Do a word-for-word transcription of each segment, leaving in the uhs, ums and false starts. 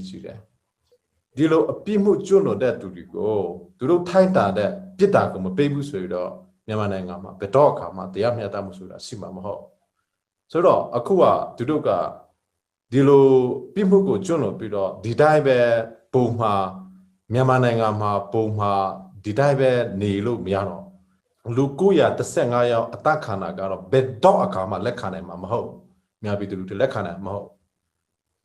ကြည့်တယ်။ ဒီလိုအပြစ်မှုကျူးလွန်တဲ့သူတွေကို သူတို့ထိုက်တန်တဲ့ပြစ်ဒဏ်ကိုမပေးဘူးဆိုရင်တော့ မြန်မာနိုင်ငံမှာဘယ်တော့အခါမှတရားမျှတမှုဆိုတာရှိမှာမဟုတ်။ ဆိုတော့အခုကသူတို့က ဒီလိုပြစ်မှုကိုကျူးလွန်ပြီးတော့ ဒီတိုင်းပဲပုံမှန်မြန်မာနိုင်ငံမှာပုံမှန်ဒီတိုင်းပဲနေလို့မရတော့ဘူး။ လူကိုးရာတစ်ဆယ့်ငါးယောက်အသတ်ခံတာကတော့ဘယ်တော့အခါမှလက်ခံနိုင်မှာမဟုတ်ဘူး။ မြန်မာပြည်သူလူထုလက်ခံနိုင်မှာမဟုတ်ဘူး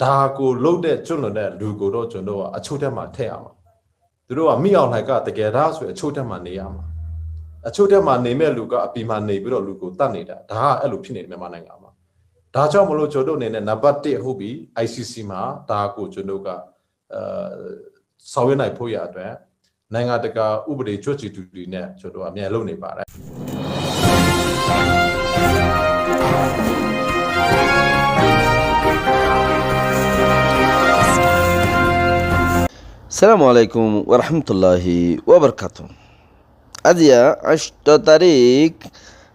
။ ဒါကိုလုပ်တဲ့ကျူးလွန်တဲ့လူကိုတော့ကျွန်တော်တို့ကအချုပ်ထဲမှာထည့်ရမှာ။ သူတို့ကမင်းအောင်လှိုင်ကတကယ်တမ်းဆိုရင်အချုပ်ထဲမှာနေရမှာ။ အချုပ်ထဲမှာနေမဲ့လူကအပြင်မှာနေပြီးတော့လူကိုသတ်နေတာ။ ဒါကအဲ့လိုဖြစ်နေတယ်မြန်မာနိုင်ငံမှာ။ ဒါကြောင့်မလို့ကျွန်တော်တို့အနေနဲ့နံပါတ်တစ်ဟုတ်ပြီ ICC မှာဒါကိုကျွန်တော်တို့ကအဲဆောင်ရွက်နိုင်ဖို့ရအတွက်နိုင်ငံတကာဥပဒေချုပ်ချယ်သူတွေနဲ့ကျွန်တော်တို့အမြဲလုပ်နေပါတယ်။ Assalamu alaikum warahmatullahi wabarakatuh. Aijja añctho tarík,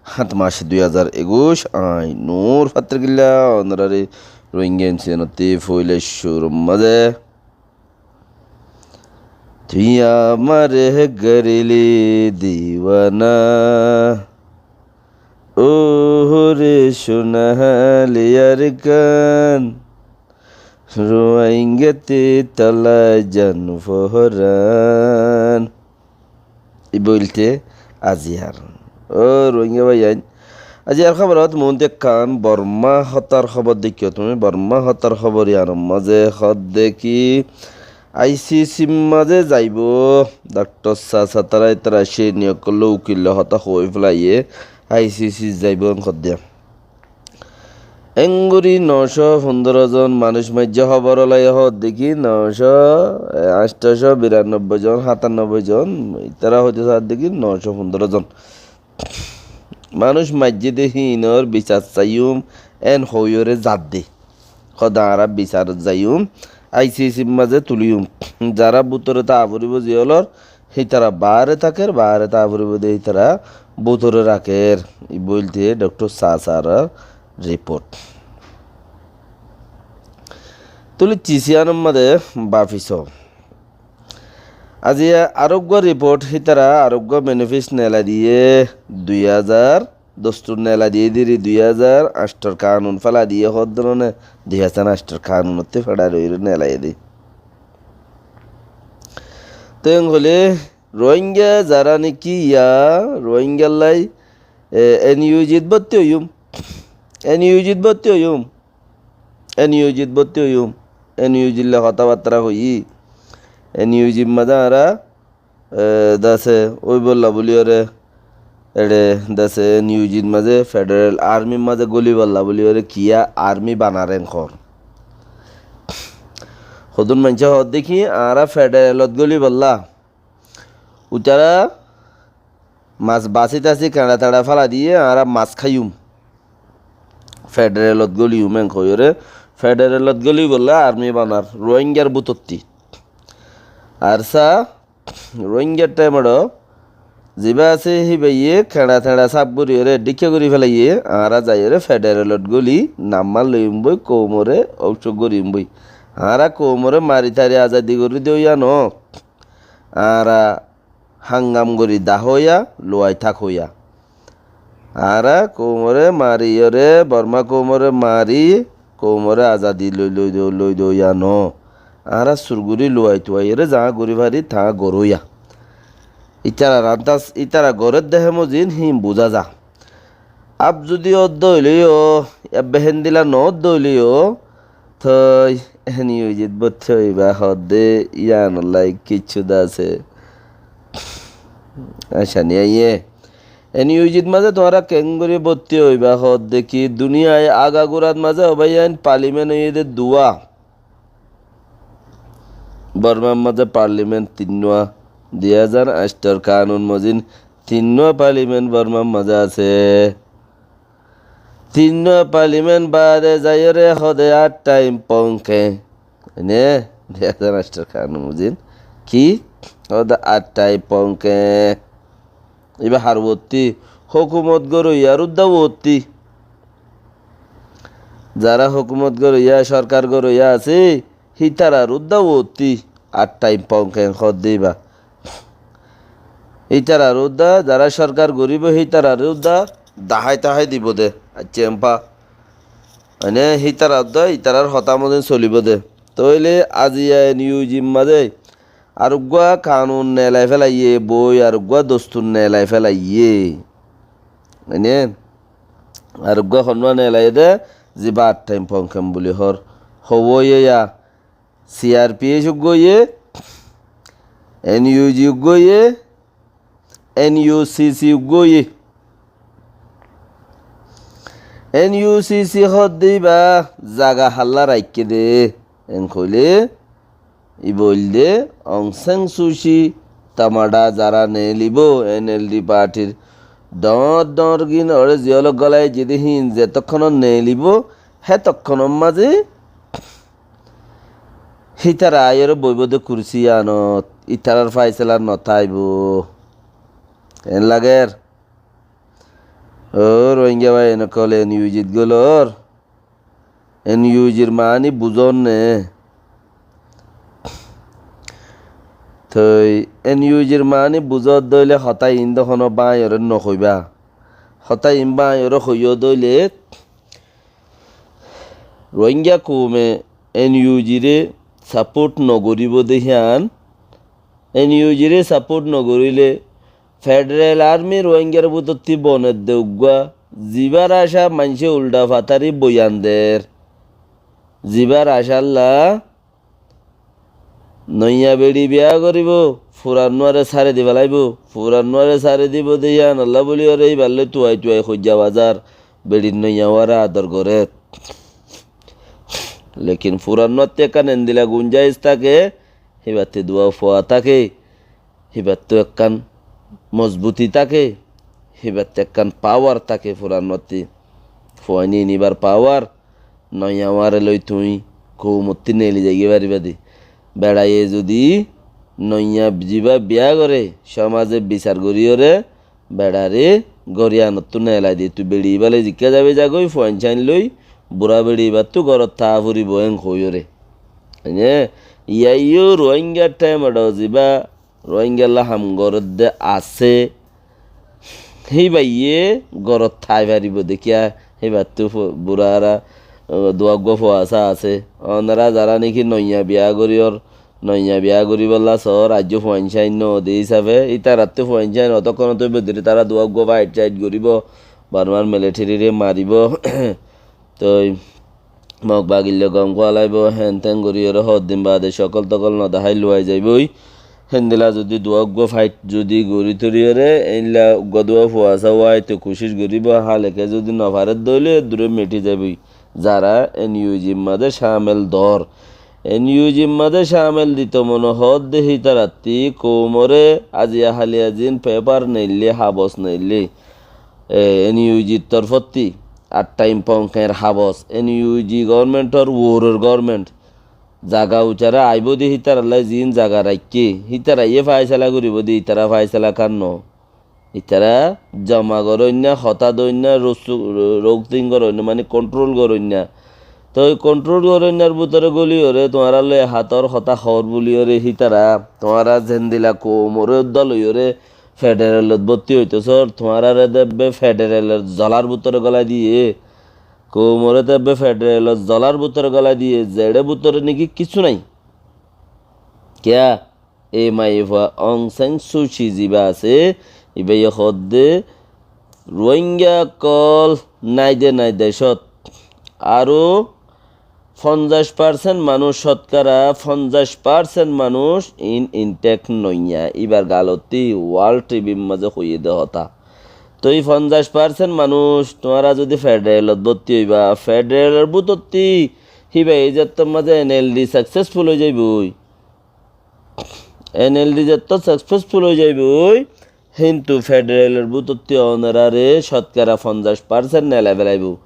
háñt mac, dui házar ekuic, añí Nur Fatrikilla, onoráre Rohingya M C N ottú foila cúrur mazé. Tui amáre goríli diwana, óre cúnali Arkan, Rohingya tui tolai zan foran. Ibá óilde aijjar. Ó Rohingya báiyain, aijjar hóborot muúntu ekkán Borma hotár hóbor deikkó. Tuñí Borma hotár hóbor, iánor mazé hoódde ki ICC r mazé zaibou. Daktor Sasa tará ítara céni ókkol loi ukil loi hotá hoói félaiye, ICC zaibou en hoódde. Engorí nocó fundoro zon manúic maijjé hóbor ólaye hoódde ki nocó, e, añctho cót biranobboi zon, hátannobboi zon, ítara hoódde ki nocó fundoro zon manúic maijjé dé híinor bisar saiyum en hoóiyoré zadde. Hoódde añára bisarot zaiyum, ICC r mazé tuliyum. Zará bútore táa foribóu ziyólor, hítara baáre táker, baáre táa foribóu dé hítara bútore raker. Ibá óilde Daktor Sasar riport. Tóile cisiyánor mazé bafisó. Aijja areggúa riport, hítara areggúa manifest neelai diyé dui házar, dostur neelai diyé deri dui házar añcthor kanun félai diyé hoódde no né, dui házar añcthor kanunottú federal óiyore neelai diyé. Te en hoilé Rohingya zará niki ya Rohingyallai, e, NUG t bótti óiyum, NUG t bótti óiyum, NUG t bótti óiyum, NUG loi hotábattara hoiyí, NUG mazé añára, e, dase óibolla bóliyoré, eçé dase NUG mazé federal army mazé gólibolla bóliyoré kiyá army banar en hoór. Hodún maincé hoódde ki añára federalot gólibolla. Uitará mas basi tasi keñça teñça félai diyé, añára mas háiyum. Federalot góliyum en hoiyóre, federalot gólibolla army banar, Rohingyar bútotti. Ar sa, Rohingyar thaimot zibá asé híbaye keñça teñça sáf goríyoré, dhíkka gorí félaiyé, añára zaiyóre federalot góli, nam mar loiyum boi, koumoré óusok goríyum boi. Añára koumoré mari tari azadi gorí diyó ya no. Añára hángam gorí dahóya, luwai tákoya. Añára koumoré mariyóre, Borma koumoré mari, koumoré azadi loi, loi do, loi doya no. Añára sur gorí luwai tuwaiyóre zañá gorí fari, tañá goróya. Ítara rantas, ítara gorédde hé mozin híin buzá za. Af zudi ódde óileyo, ebbe héndilla no ódde óileyo, toi NUG t bótti óiba hoódde yíanolla kessú dase acá ni aiyé. NUG t mazé tuáñra keéngorí bótti óiba hoódde ki duniyai agagurat mazé óbaiyain palimen óiyede duwá. Bormar mazé parlimen tinnúa, dui házar añcthor kanun mozin tinnúa parlimen Bormar mazé asé. Tinnúa parlimen baade zaiyóre hóde añçtha impongke. Ene, dui házar añcthor kanun mozin ki? Hóde añçtha impongke. Ibá har uottí, hókumot goróiyar uddá uottí. Zará hókumot goróiya, sorkar goróiya asé, hítarar uddá uottí ar thaim pongkeng hoódde íba. Hítarar uddá zará sorkar goríbou, hítarar uddá dahái tahái dibou de. Accá, empa. Mane, hítarar uddá, ítarar hotá mozin solibóu de. Tóile aziya en iu jir mazé areggúa kanun neelai félaiyé, boi areggúa dostur neelai félaiyé. Mane, areggúa honnúa neelaiyé de, zibá ar thaim pongkeng buli hoór. Hobóiye ya, C R P F uggúa óiye, N U G uggúa óiye, N U C C uggúa óiye. N U C C hoódde íba zaga halla raikké de, en hoilé, íba óilde Aung San Suu Kyi tamada zará neelibóu, N L D partyr dhoóñr dhoóñr gín oré ziyólok gólai zedé híin zetókkonot neelibóu, hétókkonot mazé hítara aiyóre boibóu de kursi yíanot, ítarar fáisela notáibou. En lager? Ó Rohingya bái, en ókkol N U G t gólor, N U G r maáni buzón né? Toi N U G r maáni buzódde óile hotá iín de honó báñiyoré nohoibá. Hotá iín báñiyoré hoiyóde óile Rohingya koume N U G ré sapót nogoríbou de híyan, N U G ré sapót nogoríle Federal Army Rohingyar bútottí bonedde uggúa, zibár acá maincé uldha fatári boyan der. Zibár acálla noiya beçi biyá goríbou, furannúare sári di félaibou, furannúare sári dibou de yíanolla bóliyoré íballói tuai tuai hoijja bazar, beçir noiyawáre ador goré. Lekin furannúattí ekkán endila gunjais táke, híbattí duwa fua táke, híbattú ekkán mozbuti táke, híbattú ekkán pawar táke furannúattí. Fuain iníbar pawar, noiyawáre loi tuñí koumottí neeli zaigói faribá de. Beçaiye zudi noiya zibá biyá goré, cómaze bisar goríyoré, beçaré gór yíanottú neelai de, tui beçi ibá loi zikká zabi zagói, fuain cáin loi, burá beçi ibáttu górot táa foribóu en hoóiyoré. Mane, yíaiyó Rohingyar thaim edhó zibá Rohingyalla ham gorédde asé, híbayé górot tái faribóu de kiyá, híbattú fu-, burá ara, uh, duwa uggúa fuasá asé. Onorá zará néki noiya biyá goríyor, noiya biyá goríbolla soór, aijjó fuain cáin noó de hísafe, ítarattú fuain cáin otókkonot óibo deri tará duwa uggúa fáit cáit goríbou, Bormar militherire maribóu. Toi Mok bagilloi gom kúa laibóu, héen téen goríyoré hoddin baade cókol tókol nodahái luwai zaibói. Héndila zudi duwa uggúa fáit zudi gorí toriyoré, éilla uggúa duwa fuasá wáite kucíc goríbou, háleke zudi nofarédde óile edduré mithi zaibói. Zará N U G r mazé cámel dór. N U G r mazé cámel dito mone hoódde hítarattí koumoré aziya háliya ziín pepar neillé, habos neillé, e, N U G r torfótti, ar thaim pongkeng habos, N U G government or, woror government, zaga ucáre aibóu de hítarallá ziín zaga raikké, hítaraiyé fáisela goríbou de, ítara fáisela kán noó. Ítara zoma goróinna, hotá dóinna, rossu-, ro-, rousing goróinna, mani control goróinna. Toi control goróinnar bútore góliyoré tuáñrallói hátor hotá hoór bóliyoré hítara, tuáñra zendila koumoré uddá loiyoré federalot bótti óitasór, tuáñráre de ebbe federalor zolár bútore gólai diyé, koumoré de ebbe federalor zolár bútore gólai diyé, zeçé bútore néki kissú nái. Kiyá? E maiyafua Aung San Suu Kyi zibá asé, ibáye hoódde Rohingya ókkol nái de nái decót. Aró fonzaic percent manúic, cótkara fonzaic percent manúic in intact noiya. Íbar galottí World T V r mazé hoiyé de hotá. Toi fonzaic percent manúic tuáñra zudi federalot bótti óiba, federalor bútottí híba e zettór mazé N L D successful ói zaibói. N L D zettót successful ói zaibói, héntu federalor bútottí onoráre cótkara fonzaic percent nelai félaibóu.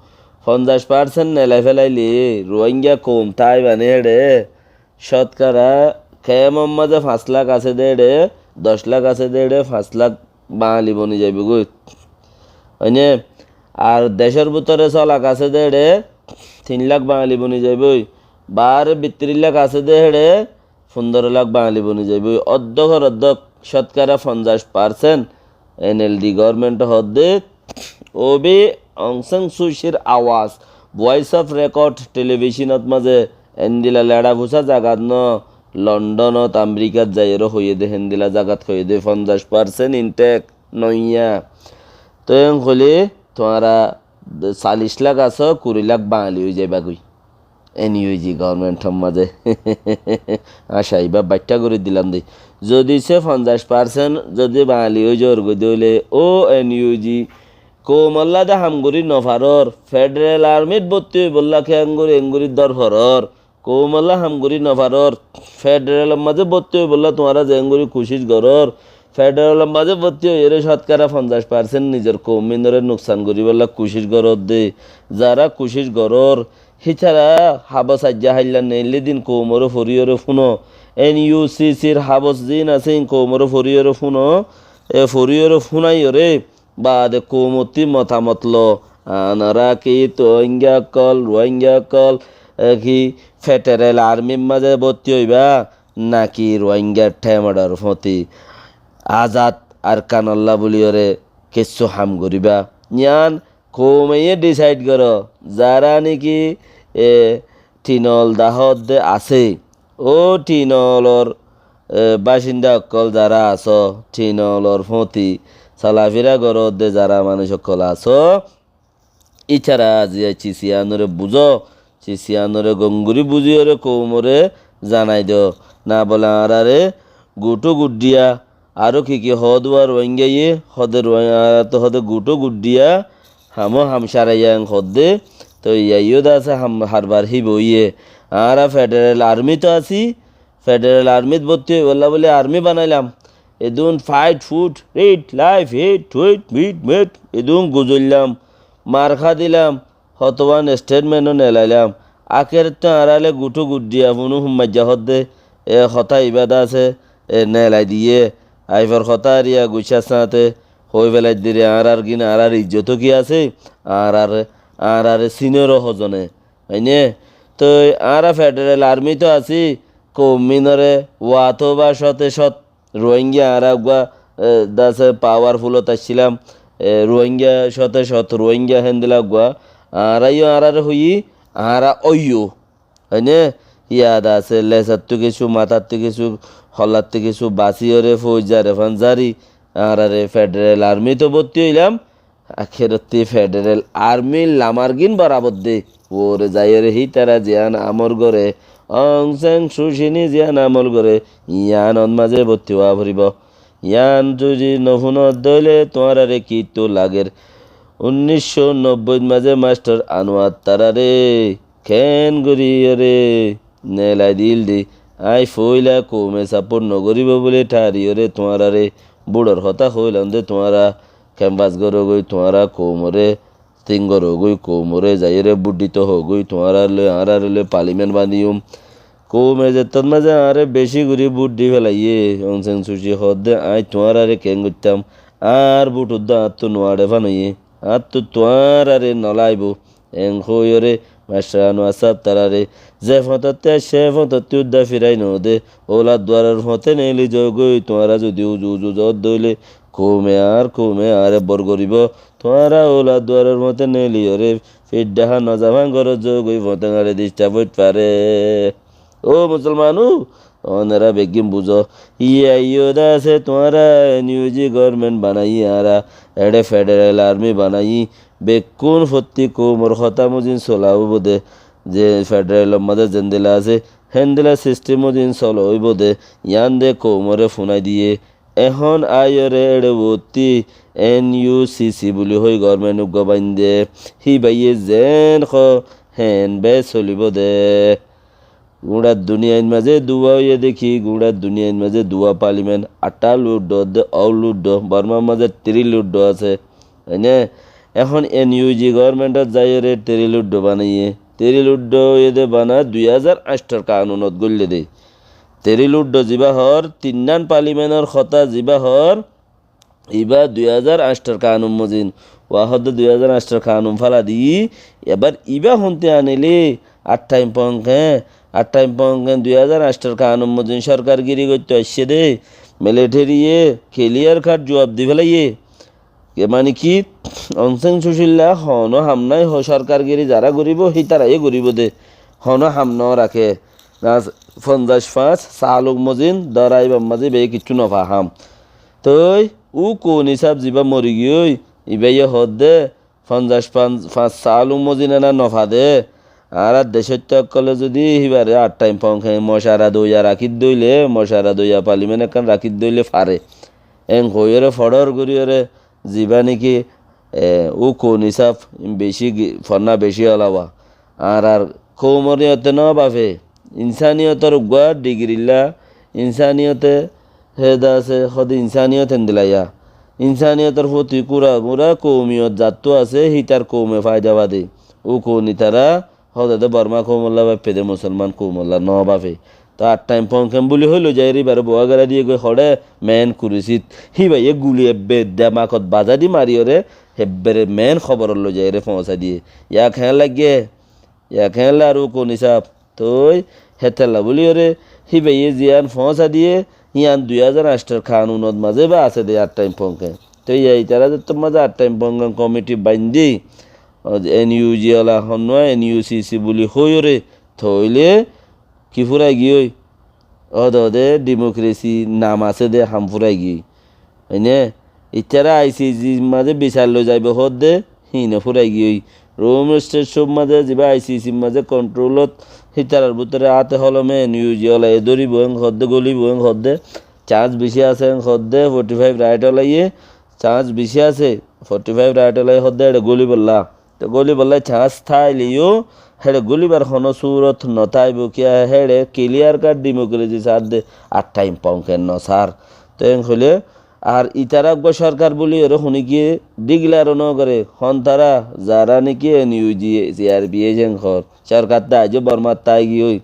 Fonzaic percent nelai félaile Rohingya koum táiba né héçe? Cótkara kemor mazé fañs lak asé dé héçe, doc lak asé dé héçe, fañs lak Bañali boni zaibói goi. Óine, ar decór bútore só lak asé dé héçe, tin lak Bañali boni zaibói. Baáre bittirí lak asé dé héçe fundoro lak Bañali boni zaibói. Oddókor oddók, cótkara fonzaic parsent, N L D govornment hoódde. Óbi Aung San Suu Kyi'r awaz, Voice of Record televisionot mazé endila leça fusá zagat no, Londonot, Amerikat zaiyóre hoiyé dé, héndila zagat hoiyé dé, fonzaic parsent intek noiyá. Toi en hoilé tuáñra salic lak asó, kuri lak Bañali ói zaibagói. N U G govornmentor mazé. Acá, ibá baiththá gorí dilam dé. Zodi sé fonzaic parsent zodi Bañali ói zoór goi dé óile, ó N U G, koumolla dé ham gorí nofarór, federal armit bótti óibolla keéngorí engorí dór forór, koumolla ham gorí nofarór, federalor mazé bótti óibolla tuáñra zeéngorí kucíc gorór, federalor mazé bótti óiyore cótkara fonzaic parsent nizor kouminoré nuksan goríbolla kucíc goródde, zará kucíc gorór, hítara habos aijja hailla neillé din koumoré foriyóre fúno. N U C C'r habos ziín asé, iín koumoré foriyóre fúno. E foriyóre fúnaiyóre baade koumottí motamot lo. Añára ki Ruáingga ókkol, Ruáingga ókkol, e ki federal armir mazé bótti óiba, naki Ruáinggar thémedhor fóti azad Arkanolla buliyóre kessú ham goríba? Yián koumeyé decide goró. Zará niki, e, Thinol dahódde asé, ó Thinolor, e, bacinda ókkol zará asó, Thinolor fóti solafira goródde zará manúic ókkol asó, ítara aziya cis yiánoré buzó, cis yiánoré gom gorí buziyóre koumoré zanai do. Na bóle añáráre guthú guddhiya, aró ki ki hoódde Ruáinggaye, hoódde Ruáing-, añárattú hoódde guthú guddhiya, hamó ham cáraiya en hoódde, toi yaiyó dé asé ham harbar híba óiye. Añára federal armit así, federal armit bótti óibolla bóli armi banailam. Edún fight, food, red, life, hate, hate, meat, meat, edún guzoillam, mar há dilam, hotowan statement ó nelailam. Akérottú añáráre guthú guddhiya funu hummaijja hoódde, e hotá ibá dé asé, e nelai diyé, aifor hotá ariya guccár sañte hoói félai diyére, añárár gín, añárár ijjot ó ki asé, añáráre, añáráre sinór ó hozone. Óine? Toi añára federal armit así, kouminoré wato ba cóte cót Ruáingga añára uggúa, e, dase powerfulot accílam, e, Ruáingga cóte cót Ruáingga héndila uggúa, añára yó añáráre hoiyí, añára óiyo. Óine? Yad asé, lesattú kessú, matattú kessú, hollattú kessú basiyóre foujare fán zari, añáráre federal armit bótti óilam, akérottí federal armir lamar gín borabor dé. Uore zaiyóre hítara ziyán amol goré, Aung San Suu Kyi ni ziyán amol goré, yiánot mazé bótti ówa foribó. Yián zodi nofúnodde óile tuáñráre kittú lager. Unníc cót nobbóit mazé mastor Anuar taráre keén goríyore nelai dil dé. Aññí foóila koume sapót nogoríbou bóli tháriyoré tuáñráre búthor hotá hoóilam dé, tuáñra kempás gorógoi, tuáñra koumoré thíng gorógoi, koumoré zaiyóre bút dito hoógoi, tuáñrár loi añárár loi palimen bañdiyum. Koume zettót mazé añáre bicí gorí bút di félaiyé, Aung San Suu Kyi hoódde, aññí tuáñráre keén goittám, añár bút uddá añáttu nuaçe fán óiye, añáttu tuáñráre nolaibóu. Eén hoóiyoré mastor Anuar sáb taráre ze foñtottí aiccé, é foñtottí uddá firai noóde, óulat duaror foñté neeli zoógoi, tuáñra zodi uzu uzu zoódde óile, koume añár koume añáre bor goríbou, tuáñra óulat duaror foñté neeliyoré, fith dháha nozafán gorót zoógoi, foñté añáre disthab óit faré. Ó musolmanú, Onorá beggín buzó. Yíaiyó de asé tuáñra N U G government banaiyí, añára eçé federal army banaiyí, bekkún fottí koumor hotá mozin sola óibo de, ze federalor mazé zendila asé, héndila system mozin sola óibo de, yián de koumoré funái diyé. Ehón aiyóre eçé uottí N U C C buli hoi government uggúa bainde, híbaye zeén hoó, héen be solibó de. Guñçar duniyait mazé duwa óiye de ki, guñçar duniyait mazé duwa parliament, aṭṭá luddho de, ou luddho, Bormar mazé tiri luddho asé. Óine? Ehón N U G governmentot zaiyóre tiri luddho banaiyé. Tiri luddho óiye de bana dui házar añcthor kanunot goille de. Tiri luddho zibá hoór, tinnán parliamentor hotá zibá hoór, Ibá dui házar añcthor kanun mozin, uá hoódde dui házar añcthor kanun fálai diyí, ebar ibá honté anilé, Attaim Pongke, Attaim Pongke dui házar añcthor kanun mozin sorkargiri goittó aiccé dé, militariye clear cut zuab di félaiyé. Ke mani ki, Aung San Suu Kyi lla honó ham nái, ho sorkargiri zará goríbo, hítaraye goríbo dé, honó ham no raké. Na, fonzaic fañs saluk mozin, dóra ibár mazé ibáye kiccú no fahám. Toi U Koni sáb zibá mori giyói, ibáye hoódde, fonzaic fañs, fañs saluk mozin ena no fadé. Añárar decóitta ókkolé zudi híbare Attaim Pongke mocara doiya rakídde óile, mocara doiya palimen ekkán rakídde óile fare. Eén hoiyóre foçór goríyore zibá néki, e, U Koni sáb, beci gi-, fonná beci olawa. Añárar koumor iyote no bafe, insaniyotor uggúa digirilla, insaniyote héda asé, hóde insaniyot endilla ya. Insaniyotor foti kura mura koumiyot zattú asé, hítar koume faida fade. U Koni tará hóde de Borma koumolla bafé de, Musolman koumolla no bafé. Toi Attaim Pongke buli hoilo zaiyóre ibáre boa gela diyé goi hoçé meén kurisít. Híbaye guli ebbe demakot bazá di mariyóre, hebbere meén hóborot loi zaiyóre foóñsai diyé. Yá keén laiggé? Yá keén laru Koni sáb? Toi hétolla buliyóre híbaye ziyán foóñsai diyé, híyan dui házar añcthor kanunot mazé ba asé de Attaim Pongke. Toi yá itará zettót mazé Attaim Pongke komiti baindí, N U G ola honnúa N U C C buli hoiyóre, toile ki furai giyói? Óde óde dimokresi nam asé de ham furai giyói. Óine, itará I C C mazé bisar loi zaibo hoódde, híine furai giyói. Rum State Sub mazé zibá I C C mazé kontrolot, hítarar bútore áte holome N U G ola e dóribo en hoódde, gólibo en hoódde, chans beci asé en hoódde, forty five right olaye, chans beci asé, forty five right olaye hoódde eçe gólibolla. Te gólibolla chans táileyo, héçe gólibar honó surot no táibo, kiyá héçe clear cut dimokresi sár de, Attaim Pongke no sár. Te en hoilé, ar itará uggúa sorkar buliyóre honikiye declare no goré, hon tará zará néki N U G, C R P F en hoór. Sorkar te aijjó Bormat táigiyói.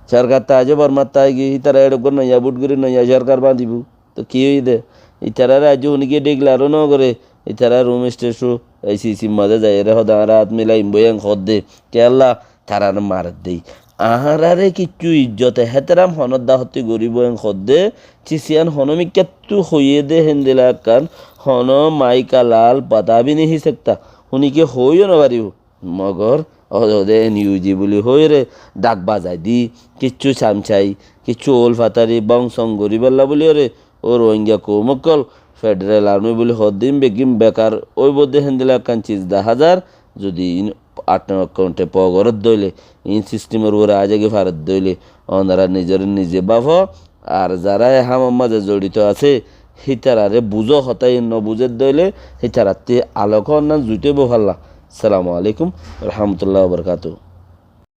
Sorkar te aijjó Bormat táigiyói, itará eçe uggúa noiya bút gorí noiya sorkar bañdibó. Toi ki óiye de? Itarare aijjó honikiye declare no goré, itará Rum State Sub, I C C mazé zaiyóre hóde añára át milaiyum boi en hoódde. Kiyólla? Tarare maredde. Añárare kiccú ijjot ehtéram honódda hottí goríbo en hoódde, ciciyan honó mikkáttu hoiyé de héndilla ekkán, honó maika lal pata bhi nahi sakta. Honikiye hoiyó no faribó. Mogor óde óde N U G buli hoiyóre dhak bazai di, kiccú camcai, kiccú ól fatari bong song goríbolla buliyóre, ó Rohingya koum ókkol Federal Army buli hoódde ín beggín bekar óibo de héndilla ekkán ciz dahá zar, zudi ín Attaim Pongke pogorot dóile, ín sistemor uore aái zagi farot dóile, onora nizore nize bafo, ar zará e hamor mazé zorito asé, hítarare buzó, hotá iín no buzér dóile, hítarattí alok onnan zuite bofalla. Assalamu alaikum warahmatullahi wabarakatuhu.